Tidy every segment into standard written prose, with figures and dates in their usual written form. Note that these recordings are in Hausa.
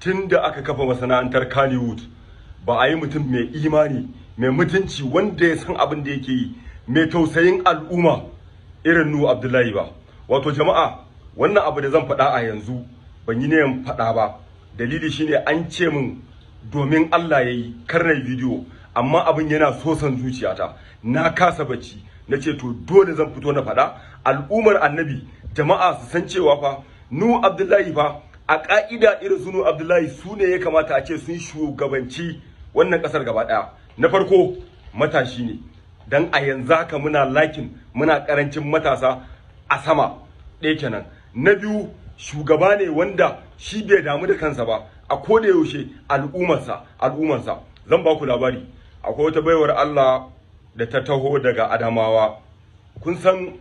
Tun da aka kafa masana'antar Kannywood, ba a yi mutum mai imani, mai mutunci, wanda ya san abin da yake yi, mai tausayin al'umma irin Nuhu Abdullahi ba. Wato jama'a, wannan abu da zan faɗa a yanzu ban yi niyan faɗa ba. Dalili shine an ce min domin Allah ya yi karnar bidiyo, amma abin yana sosan zuciyata, na kasa bacci. Na ce to dole zan fito na faɗa, al'ummar Annabi, jama'a su san cewa fa Nuhu Abdullahi fa, a ƙa'ida irin su Nuhu Abdullahi su ne ya kamata a ce sun shugabanci wannan ƙasar gaba ɗaya. Na farko, matashi ne, dan a yanzu haka muna lacking, muna ƙarancin matasa a sama. Ɗaya kenan. Na biyu, shugaba ne wanda shi bai damu da kansa ba, a koda yaushe al'ummarsa, al'ummarsa. Zan ba ku labari. Akwai wata baiwar Allah da ta taho daga Adamawa. Kun san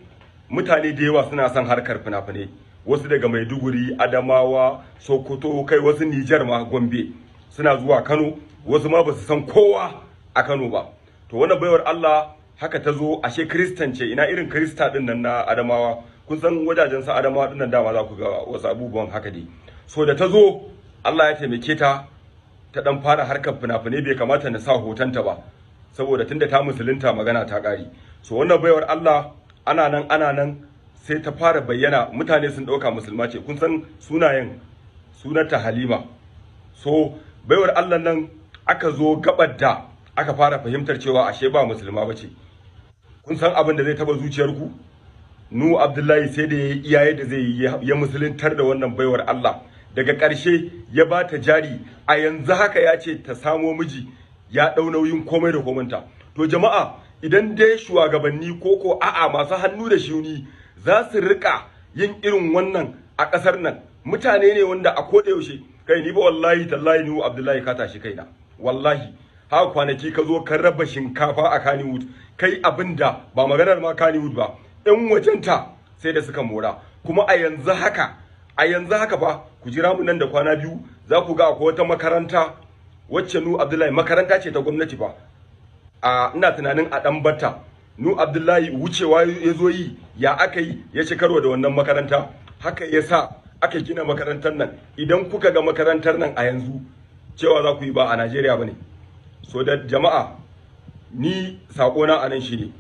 mutane da yawa suna son harkar fina-finai, wasu daga Maiduguri, Adamawa, Sokoto, kai wasu Nijar ma, Gombe, suna zuwa Kano, wasu ma ba su san kowa a Kano ba. To wannan baiwar Allah haka ta zo, ashe Kristan ce, ina irin Krista din nan na Adamawa. Kun san wajajen sa Adamawa din nan, dama za ku ga wasu abubuwan haka dai. So da ta zo, Allah ya taimake ta, ta dan fara harkar fina-finai. Bai kamata na sa hotonta ba, saboda tunda ta musulunta magana ta ƙare. So wannan baiwar Allah, ana nan ana nan, sai ta fara bayyana, mutane sun ɗauka musulma ce. Kun san sunayen, sunanta Halima. So baiwar Allah nan, aka zo gabar da aka fara fahimtar cewa ashe ba musulma bace. Kun san abin da zai taba zuciyarku? Nu Abdullahi sai da ya iyaye da zai yi ya musuluntar da wannan baiwar Allah. Daga ƙarshe ya ba ta jari, a yanzu haka ya ce ta samo miji, ya ɗau nauyin komai da komanta. To jama'a, idan dai shugabanni ko a'a masu hannu da shuni za su rika yin irin wannan a ƙasar nan, mutane ne wanda a koda yaushe, kai ni ba, wallahi tallahi, Nuhu Abdullahi ka tashi kaina wallahi. Haka kwanaki ka zo ka raba shinkafa a Kannywood, kai abinda ba maganar ma Kannywood ba, yan wajenta sai da suka mora. Kuma a yanzu haka fa, ku jira mu nan da kwana 2, za ku ga akwai wata makaranta wacce Nu Abdullahi, makaranta ce ta gwamnati fa, a ina tunanin a dan batta Nu Abdullahi wucewa ya zo yi, ya aka yi ya ci karo da wannan makaranta, haka ya sa aka gina makarantar nan. Idan kuka ga makarantar nan a yanzu, cewa za ku yi ba a Najeriya ba ne. So da jama'a, ni saƙona a nan shine,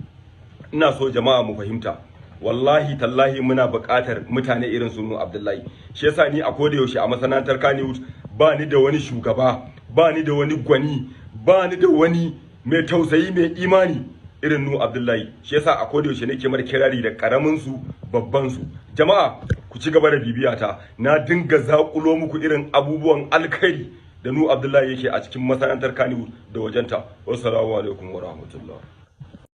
ina so jama'a mu fahimta, wallahi tallahi muna buƙatar mutane irin su Nuhu Abdullahi. Shi yasa ni a koda yaushe a masana'antar Kannywood ba ni da wani shugaba, ba ni da wani gwani, ba ni da wani mai tausayi, mai imani irin Nuhu Abdullahi. Shi yasa a koda yaushe nake mar kirari da karamin su, babban su. Jama'a, ku ci gaba da bibiya ta, na dinga zakulo muku irin abubuwan alkhairi da Nuhu Abdullahi yake a cikin masana'antar Kannywood da wajenta. Wassalamu alaikum wa rahmatullah.